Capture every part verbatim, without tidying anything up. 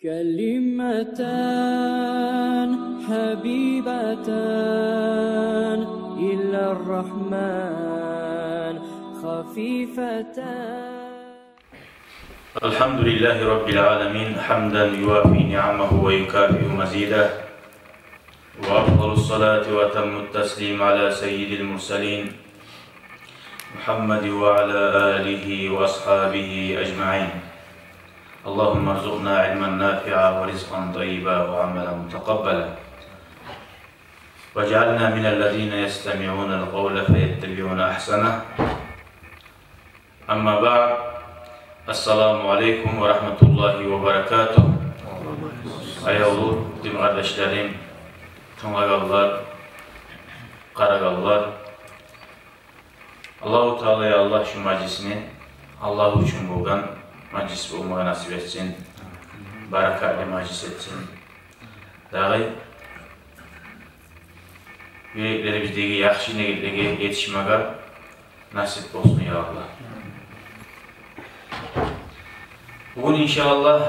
كلمتان حبيبتان إلى الرحمن خفيفتان. الحمد لله رب العالمين، حمدا يوافي نعمه ويكافئ مزيده، وأفضل الصلاة وأتم التسليم على سيد المرسلين محمد وعلى آله وأصحابه أجمعين. اللهم ارزقنا علما نافعا ورزقا طيبا وعملا متقبلا، واجعلنا من الذين يستمعون القول فيتبعون أحسنه. أما بعد، السلام عليكم ورحمة الله وبركاته. Аявлу дин къардашларым, тынглагъанлар, къарагъанлар. Аллагьу Таала, я Аллагь, шу мажлисни Аллагь учун болгъан мажлис болмагъа насип этсин, баракатлы мажлис этсин. Дагъы юреклерибиздеги яхшы ниетлеге етишмеге насип болсун, я Аллагь. Бугюн, иншааллагь,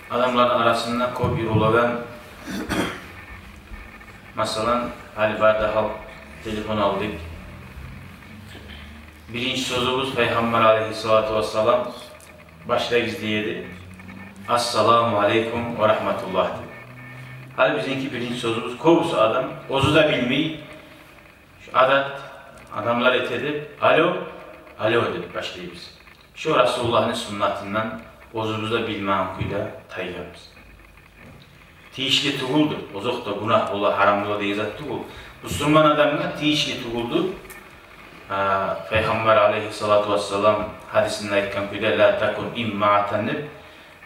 адамланы арасында кёп юрюлеген, масала, гьали бары да халкъ телефон алдыкъ. Биринчи сёзюбюз Пайхаммар алейгьиссалату вассалам башлагъыз дей эди: «Ассаламу алейкум ва рагьматуллагь», – деп. Гьали бизинки биринчи сёзюбюз, кёбюсю адам оьзю де билмей, шу адат адамлар эте деп, «Алё, алё», – деп башлайбыз. Шу Расулуллагьны суннатындан оьзюбюз де билмеген кюйде тайгъанбыз. Тийишли тюгюлдюр, озокъда, гюнагь бола, гьарам бола деген зат тюгюл. Бусурман адамгъа тийишли тюгюлдюр. А, Пайхаммар алейгьиссалату вассалам гьадисинде айтгъан кюйде: «Ла такун иммаатан», – деп.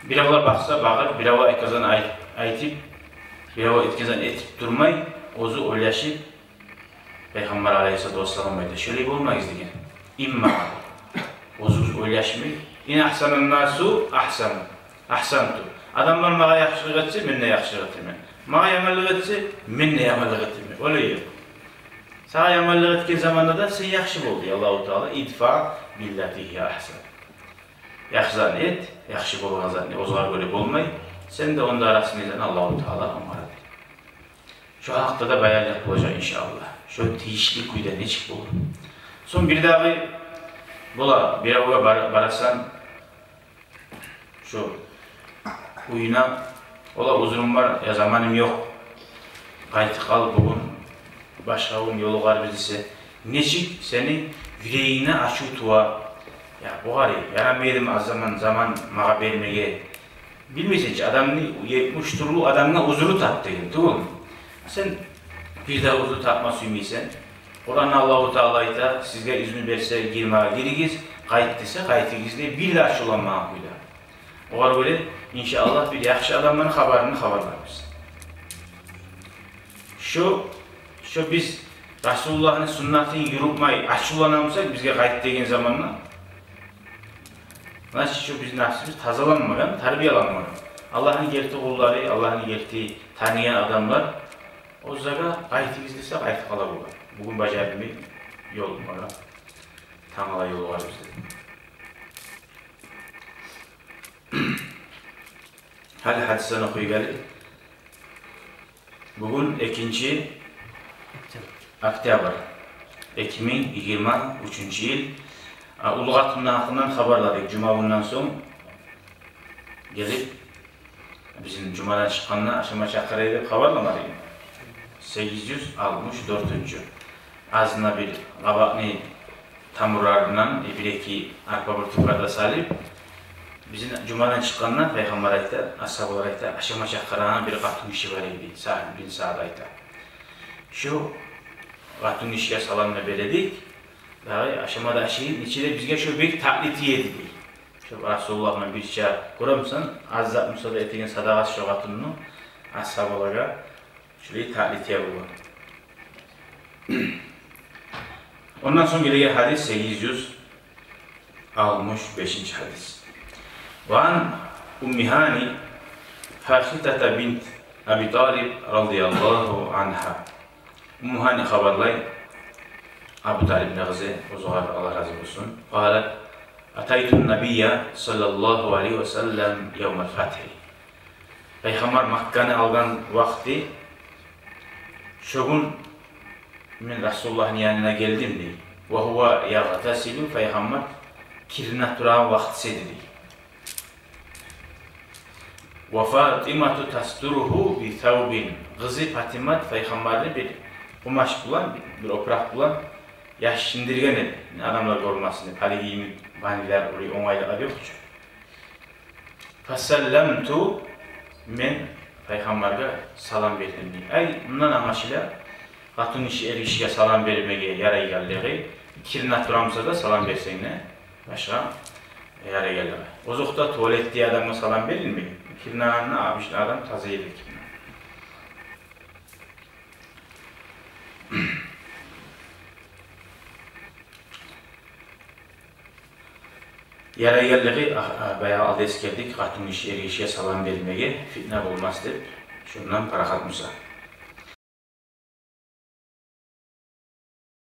Биревлер бакъса багъып, биревлер айтгъанын айт-, айтып, биревлер этгенин этип турмай, оьзю ойлашып, Пайхаммар алейгьиссалату вассалам айта, шолай болмагъыз деген. Имма, оьзюгюз ойлашмай. Ин агьсанан насу агьсану, агьсанту. Адамлар магъа яхшылыкъ этсе, мен де яхшылыкъ этемен. Магъа яманлыкъ этсе, мен де яманлыкъ этемен. Олай ёкъ. Сагъа яманлыкъ этген заманда да сен яхшы бол дей Аллагьу Таала. Идфа биллати гьия агьсан. Яхшы затны эт, яхшы болгъан затны, оьзюне гёре болмай, сен де, онда арасындагъы затны Аллагьу Таала онгарар дей. Шо гьакъда да баян этип болажакъ, иншааллагь. Шо тийишли кюйде нечик болур. Сонг бир дагъы бола, биревге бар-, барасан, шо уьюне, ола, узрум бар, я заманым ёкъ, къайтып къал, бугюн, башгъа гюн ёлугъарбыз десе, нечик сени юрегингде ачув тува, я, огъар ярамай эдими аз заман, заман магъа бермеге, билмейсен чи, адамны етмиш тюрлю адамгъа узру тап деген тюгюлмю? Сен бир де узру тапма сюймейсен. Къуранда Аллагьу Таала айта, сизге изну берсе, гирмеге гиригиз, къайт десе, къайтыгъыз дей, бир де ачувланмагъан кюйде. Огъар гёре, иншааллагь, бир яхшы адамланы хабарын хабарларбыз. Шо, шо биз Расулуллагьны суннатын юрютмей ачувланамысакъ бизге къайт деген заманда, значит, шо бизин напсыбыз тазаланмагъан, тарбияланмагъан. Аллагьны герти къуллары, Аллагьны герти таныгъан адамлар оьзлеге къайтыгъыз десе, къайтып къала болгъан. Бугюн бажарылмай ёлукъмагъа, тангала ёлугъарбыз деп. Гьали гьадисни охуй гелейик. Бугюн экинчи октябрь, эки минг йигирма уьчюнчю йыл. А, уллу къатынны гьакъындан хабарладыкъ жума гюнден сонг гелип, бизин жумадан чыкъгъанда ашама чакъырай деп хабарламадыкъмы? Сегиз юз алтмыш дёртюнчю. Азына бир къабакъны тамурларындан бир-эки арпа бюртюклер де салып, бизин жумадан чыкъгъанда Пайхаммар айта, асгьабалар айта, ашама чакъырагъан бир къатынгиши бар эди, Сагьл бин Саъд айта. Шо къатынгишиге салам да бередик. Дагъы ашама да ашайыкъ, нечик де бизге шо бек татли тие эди дей. Шо Расулуллагьны бирче, гёремисен, аз зат буса да этеген садагъасы шо къатынны асгьабалагъа шолай татли тие болгъан. Ондан сонг гелеген гьадис, сегиз юз алтмыш бешинчи гьадис. Ва ан Умми Гьани Фархитата бинт Аби Талиб радияллагьу ангьа. Умму Гьани хабарлай, Абу Талибни къызы, оьзюне Аллагь рази болсун. Къалат, أتيت النبي صلى الله عليه وسلم يوم الفتح. Пайхаммар Макканы алгъан вакъти, шо гюн мен Расулуллагьны янына гелдим, дей. وهو يغتسل, Пайхаммар кирине турагъан вакътиси эди, дей. وفاطمة تستره بثوب. Къызы Патимат Пайхаммарны бир къумач булан, бир опуракъ булан яшиндирген эди. Адамлар гёрмесин деп, гьали гийимни банилер, оьле онгайлыкъ ёкъ чу. فسلمت, мен Пайхаммаргъа салам бердим, дей. Ай, мундан англашыла, къатын гиши эр гишиге салам бермеге ярайгъанлыгъы, кирине турамса да салам берсенг де, башгъа ярайгъанлыгъы. Озокъда, туалетде адамгъа салам берилмей. Киринегенде обычный адам таза ерде кирине. Ярайгъанлыгъы, а, а, баягъы алда эсгердик, къатын гиши эр гишиге салам бермеге, фитна болмас деп, шондан парахат буса.